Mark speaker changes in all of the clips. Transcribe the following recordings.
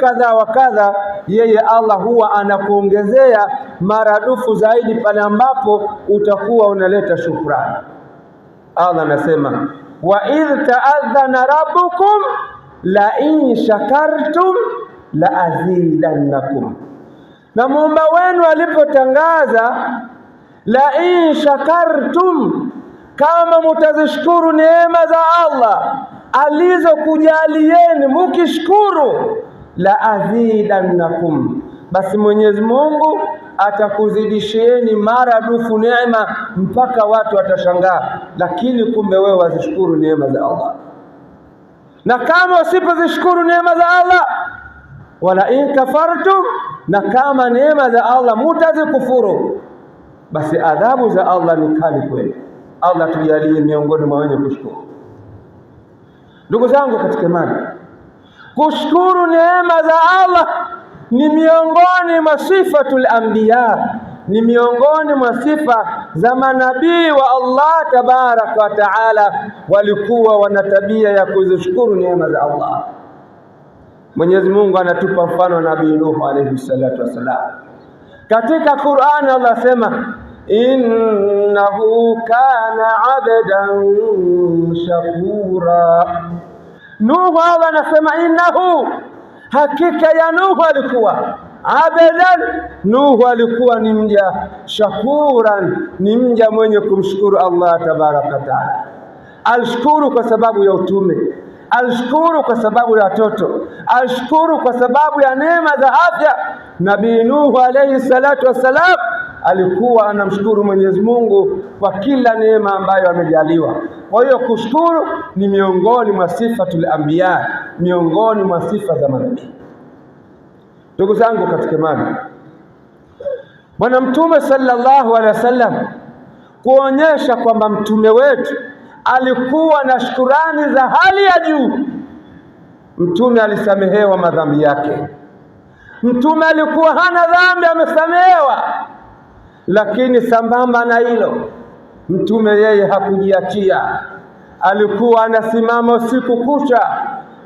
Speaker 1: Kadha wa kadha, yeye Allah huwa anakuongezea maradufu zaidi pale ambapo utakuwa unaleta shukrani. Allah anasema, wa idh ta'adhana rabbukum la in shakartum la azidannakum, na muumba wenu alipotangaza la in shakartum, kama mutazishukuru neema za Allah alizokujalieni, mukishukuru, la azidannakum, basi Mwenyezi Mungu atakuzidishieni maradufu neema mpaka watu watashangaa. Lakini kumbe wewe wazishukuru neema za Allah, na kama usipozishukuru neema za Allah, wala in kafartum, na kama neema za Allah mutazikufuru, basi adhabu za Allah ni kali kweli. Allah tujalie miongoni mwa wenye kushukuru. Ndugu zangu katika imani, kushukuru neema za Allah ni miongoni mwa sifatul anbiya, ni miongoni mwa sifa za manabii wa Allah tabaraka wa taala. Walikuwa wana tabia ya kuzishukuru neema za Allah. Mwenyezi Mungu anatupa mfano wa Nabii Nuhu alayhi salatu wassalam. Katika Qur'an Allah asema, innahu kana abdan shakura. Nuhu, Allah anasema innahu, hakika ya Nuhu alikuwa abadan, Nuhu alikuwa ni mja shakuran, ni mja mwenye kumshukuru Allah tabaraka wa taala. Alishukuru kwa sababu ya utume, alishukuru kwa sababu ya watoto, alishukuru kwa sababu ya neema za afya. Nabii Nuhu alayhi salatu wassalam alikuwa anamshukuru Mwenyezi Mungu kwa kila neema ambayo amejaliwa. Kwa hiyo kushukuru ni miongoni mwa sifatul anbiya, miongoni mwa sifa za manabii. Ndugu zangu katika imani, Bwana Mtume sallallahu alaihi wasallam kuonyesha kwamba mtume wetu alikuwa na shukurani za hali ya juu. Mtume alisamehewa madhambi yake. Mtume alikuwa hana dhambi, amesamehewa. Lakini sambamba na hilo, mtume yeye hakujiachia, alikuwa anasimama usiku kucha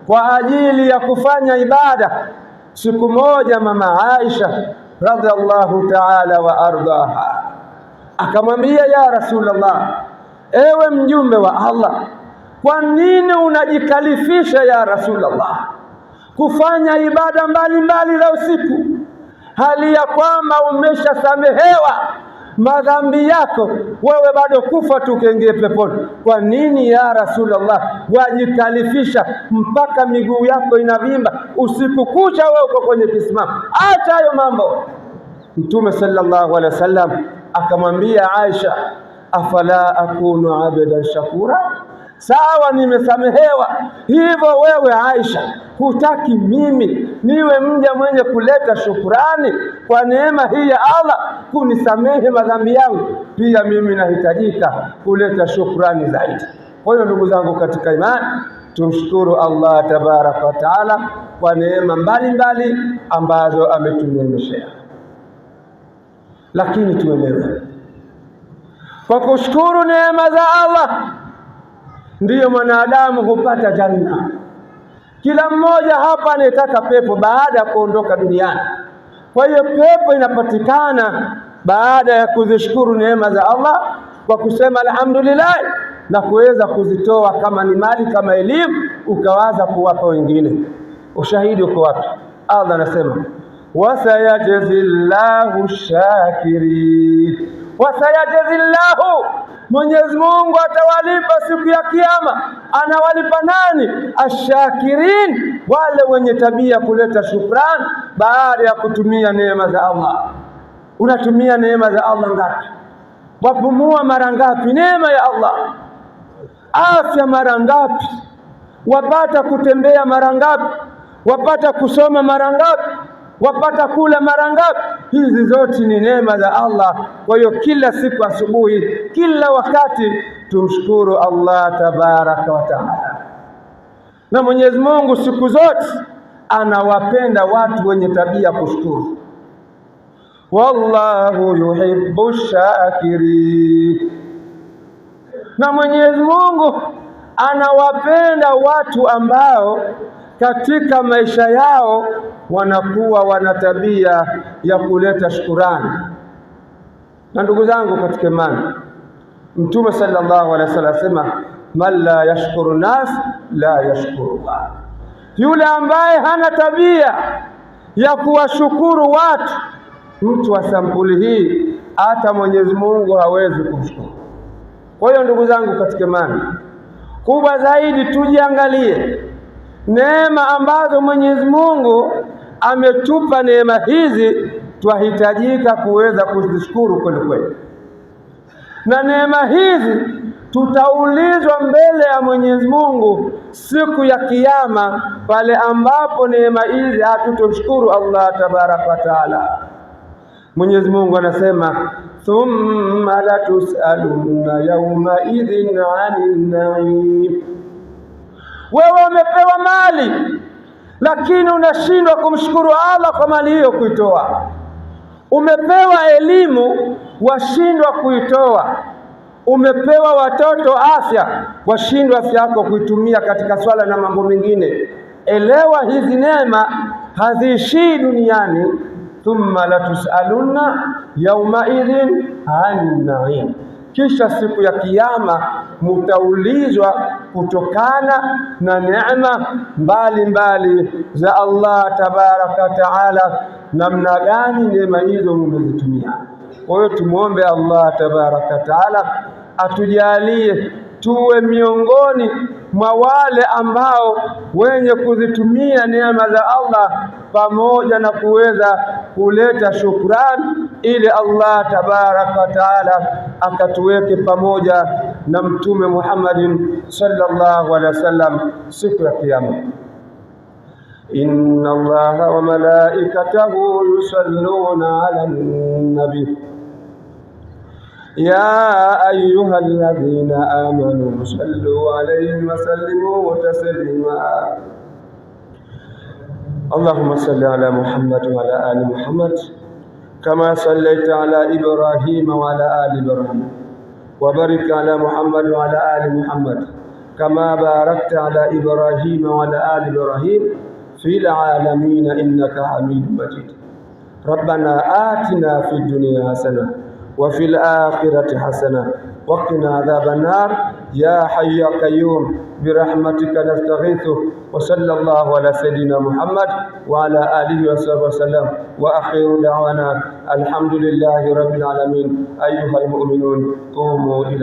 Speaker 1: kwa ajili ya kufanya ibada. Siku moja mama Aisha radhiallahu ta'ala wa ardaha akamwambia, ya Rasulullah, ewe mjumbe wa Allah, kwa nini unajikalifisha ya Rasulullah kufanya ibada mbalimbali za usiku, hali ya kwamba umeshasamehewa madhambi yako, wewe bado kufa tu ukaingie peponi? Kwa nini ya Rasulullah wajikalifisha mpaka miguu yako inavimba usiku kucha, wewe uko kwenye kisimamo? Acha hayo mambo. Mtume sallallahu alaihi wasallam akamwambia Aisha, afala akunu abdan shakura? Sawa, nimesamehewa hivyo, wewe Aisha hutaki mimi niwe mja mwenye kuleta shukurani kwa neema hii ya Allah kunisamehe madhambi yangu? Pia mimi nahitajika kuleta shukurani zaidi. Kwa hiyo ndugu zangu katika imani, tumshukuru Allah tabaraka wa taala kwa neema mbalimbali ambazo ametuneemeshea, lakini tuelewe kwa kushukuru neema za Allah ndiyo mwanadamu hupata janna. Kila mmoja hapa anayetaka pepo baada ya kuondoka duniani. Kwa hiyo pepo inapatikana baada ya kuzishukuru neema za Allah kwa kusema alhamdulillah na kuweza kuzitoa kama ni mali, kama elimu, ukawaza kuwapa wengine. Ushahidi uko wapi? Allah anasema wasayajzillahu shakirin, wasayajzillahu, Mwenyezi Mungu atawalipa siku ya Kiyama. Anawalipa nani? Ashakirin, wale wenye tabia kuleta shukrani baada ya kutumia neema za Allah. Unatumia neema za Allah ngapi? Wapumua mara ngapi? Neema ya Allah. Afya mara ngapi? Wapata kutembea mara ngapi? Wapata kusoma mara ngapi? Wapata kula mara ngapi? Hizi zote ni neema za Allah. Kwa hiyo kila siku asubuhi, kila wakati tumshukuru Allah tabaraka wa taala. Na Mwenyezi Mungu siku zote anawapenda watu wenye tabia kushukuru. Wallahu yuhibbu shakirin, na Mwenyezi Mungu anawapenda watu ambao katika maisha yao wanakuwa wana tabia ya kuleta shukurani. Na ndugu zangu katika imani, Mtume sallallahu alaihi wasallam asema, man la yashkuru nas la yashkuru Allah, yule ambaye hana tabia ya kuwashukuru watu, mtu wa sampuli hii hata Mwenyezi Mungu hawezi kumshukuru. Kwa hiyo ndugu zangu katika imani, kubwa zaidi tujiangalie neema ambazo Mwenyezi Mungu ametupa. Neema hizi twahitajika kuweza kuzishukuru kweli kweli, na neema hizi tutaulizwa mbele ya Mwenyezi Mungu siku ya Kiyama, pale ambapo neema hizi hatutomshukuru Allah tabaraka wa taala. Mwenyezi Mungu anasema, thumma latusalunna yauma idhin anin naim. Wewe umepewa mali lakini unashindwa kumshukuru Allah kwa mali hiyo kuitoa. Umepewa elimu washindwa kuitoa. Umepewa watoto afya, washindwa afya yako kuitumia katika swala na mambo mengine. Elewa hizi neema haziishii duniani. Thumma latusalunna yaumaidhin anin naim, kisha siku ya Kiyama mutaulizwa kutokana na neema mbalimbali za Allah tabaraka wa taala, namna gani neema hizo mumezitumia. Kwa hiyo tumwombe Allah tabaraka wa taala atujalie tuwe miongoni mwa wale ambao wenye kuzitumia neema za Allah pamoja na kuweza kuleta shukrani, ili Allah tabaraka wa taala akatuweke pamoja na Mtume Muhammadin sallallahu alaihi wasallam siku ya Kiyama. Inna Allaha wa malaikatahu yusalluna ala nabi ya ayuha alladhina amanu sallu alayhi wa sallimu taslima. Allahumma salli ala Muhammad wa ala ali Muhammad kama sallaita ala Ibrahim wa ala ali Ibrahim wa barik ala Muhammad wa ala ali Muhammad kama barakta ala Ibrahim wa ala ali Ibrahim fil alamin innaka hamidum majid. Rabbana atina fid dunya hasana wa fil akhirati hasana wa qina adhaban nar ya hayyu ya qayyum birahmatika nastaghithu wa sallallahu ala sayidina Muhammad wa ala alihi wa sahbihi wasallam wa akhiru da'wana alhamdulillahi rabbil alamin. Ayyuhal mu'minun qumu ila